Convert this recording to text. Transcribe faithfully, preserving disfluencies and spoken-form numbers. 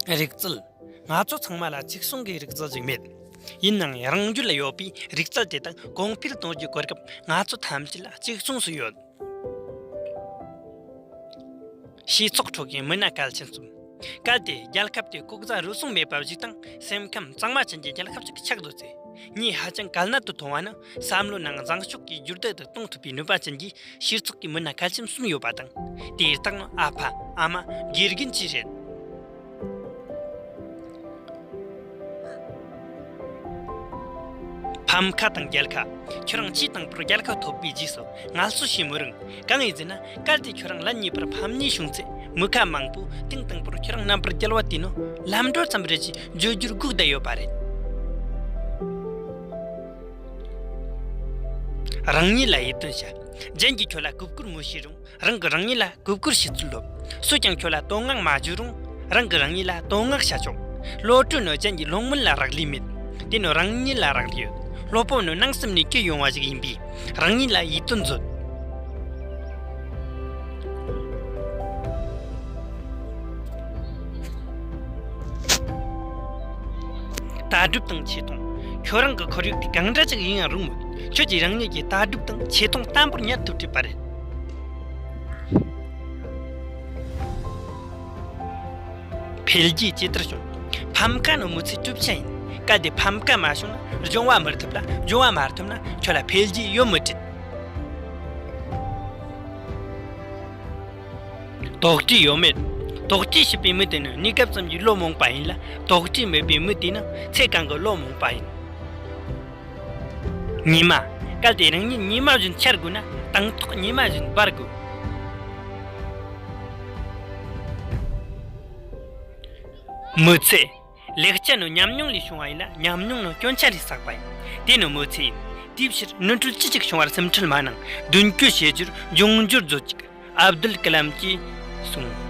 རིག་རྩལ། ང་ཚོ་ཚང་མ་ལ་གཅིག་མཚུངས་ཀྱི་རིག་རྩལ་ཞིག་མེད། ཡིན་ནའང་རང་རྒྱུད་ལ་ཡོད་པའི་རིག་རྩལ་དེ་དག་གོང་འཕེལ་གཏོང་རྒྱུའི་གོ་སྐབས་ང་ཚོ་ཐམས་ཅད་ལ་གཅིག་མཚུངས་སུ་ཡོད། ཞེས་ཚོགས་ཁྲོད་ཀྱི་མི་སྣ་གལ་ཆེན་གསུམ། གལ་ཏེ་རྒྱལ་ཁབ་དེ་ལྐོག་ཟ་རུལ་སུངས་མེད་པ་ཞིག་དང་སེམས་ཁམས་གཙང་མ་ཅན་གྱི་རྒྱལ་ཁབ་ཅིག་ཆགས་འདུག་ཚེ། ངས་ཧ་ཅང་གལ་གནད་དུ་མཐོང་བ་ནི། བསམ་བློའི་ནང་བཟང་ཕྱོགས་ཀྱི་འགྱུར་ལྡོག་དེ་གཏོང་ཐུབ་པའི་ནུས་པ་ཅན་གྱི་ཤེས་ཚོགས་ཀྱི་མི་སྣ་གལ་ཆེན་གསུམ་ཡོད་པ་དང་། དེའི་རྟགས་ནི་ཨ་ཕ། ཨ་མ། དགེ་རྒན་བཅས་རེད། ཕམ་ཁ་དང་རྒྱལ་ཁ། ཁྱོད་རང་ཆེས་དང་པོར་རྒྱལ་ཁ་ཐོབ་པའི་རྗེས་སུ་ངལ་གསོ་བྱེད་མི་རུང་། གང་ཡིན་ཟེར་ན། གལ་ཏེ་ཁྱོད་རང་ལན་གཉིས་པར་ཕམ་ཉེས་བྱུང་ཚེ། མི་ཁ་མང་པོས་ཐེངས་དང་པོར་ཁྱོད་རང་རྣམ་པར་རྒྱལ་བ་དེ་ནི་ལམ་འགྲོ་ཙམ་རེད་ཅེས་བརྗོད་རྒྱུར་སྒུག་བསྡད་ཡོད་པ་རེད། རང་ཉིད་ལ་ཡིད་རྟོན་བྱ། གཞན་གྱིས་ཁྱོད་ལ་གུས་བཀུར་མི་བྱེད་རུང་། རང་གིས་རང་ཉིད་ལ་གུས་བཀུར་བྱེད་ཚུལ་སློབ། སུས་ཀྱང་ཁྱོད་ལ་བསྟོད་བསྔགས་མ་བྱས་རུང་། རང་གིས་རང་ཉིད་ལ་བསྟོད་བསྔགས་བྱ་ཆོག། བློ་གྲོས་ནི་གཞན་གྱི་བློ་མོལ་ལ་རག་ལས་མེད། དེ་ནི་རང་ཉིད་ལ་རག་ལས་ཡོད། སློབ་སྤོབས་ནི་ནང་སེམས་ནས་སྐྱེ་ཡོང་བ་ཞིག་ཡིན་པས། རང་ཉིད་ལ་ཡིད་རྟོན་མཛོད། ལྟ་གྲུབ་དང་ཆེ་མཐོང་། ཁྱོད་རང་གི་ཁོར་ཡུག་དེ་གང་འདྲ་ཅིག་ཡིན་ཡང་རུང་མོད། ཁྱོད་ཀྱིས་རང་ཉིད་ཀྱི་ལྟ་གྲུབ་དང་ཆེ་མཐོང་བརྟན་པོར་གཉེར་ཐུབ་བྲིས་པ་རེད། འཕེལ་རྒྱས་ཇི་ལྟར་བྱུང་། ཕམ་ཁ་ནི་མི་ཚེའི་གྲུབ་ཆ་ཡིན། གལ་ཏེ་ཕམ་ཁ་མ་བྱུང་ན་སྦྱོང་བ་མི་ཐུབ་ལ། སྦྱོང་བ་མ་ཐུབ་ན་ཁྱོད་ལ་འཕེལ་རྒྱས་ཡོད་མི་སྲིད། དོགས་འདྲི་ཡོད་མེད། དོགས་འདྲི་བྱེད་པའི་མི་དེ་ནི་གནས་སྐབས་ཙམ་གྱི་བློ་རྨོངས་པ་ཡིན་ལ། དོགས་འདྲི་མེད་པའི་མི་དེ་ནི་ཚེ་གང་གི་བློ་རྨོངས་པ་ཡིན། ཉི་མ། གལ་ཏེ་རང་ཉིད་ཉི་མ་བཞིན་འཆར་དགོས་ན། དང་ཐོག་ཉི་མ་བཞིན་འབར་དགོས། མི་ཚེ། ལེགས་ཆ་ནི་ཉམས་མྱོང་ལས་བྱུང་བ་ཡིན་ལ། ཉམས་མྱོང་ནི་སྐྱོན་ཆ་ལས་བསགས་པ་ཡིན། དེ་ནི་མི་ཚེ་ཡིན། དེའི་ཕྱིར་ནོར་འཁྲུལ་ཅི་ཞིག་བྱུང་བར་སེམས་ཁྲལ་མ་གནང་། མདུན་སྐྱོད་བྱེད་རྒྱུར་འབྱུང་འགྱུར་མཛོད་ཅིག། ཨབ་དུལ་ཀ་ལམ་གྱིས་གསུངས།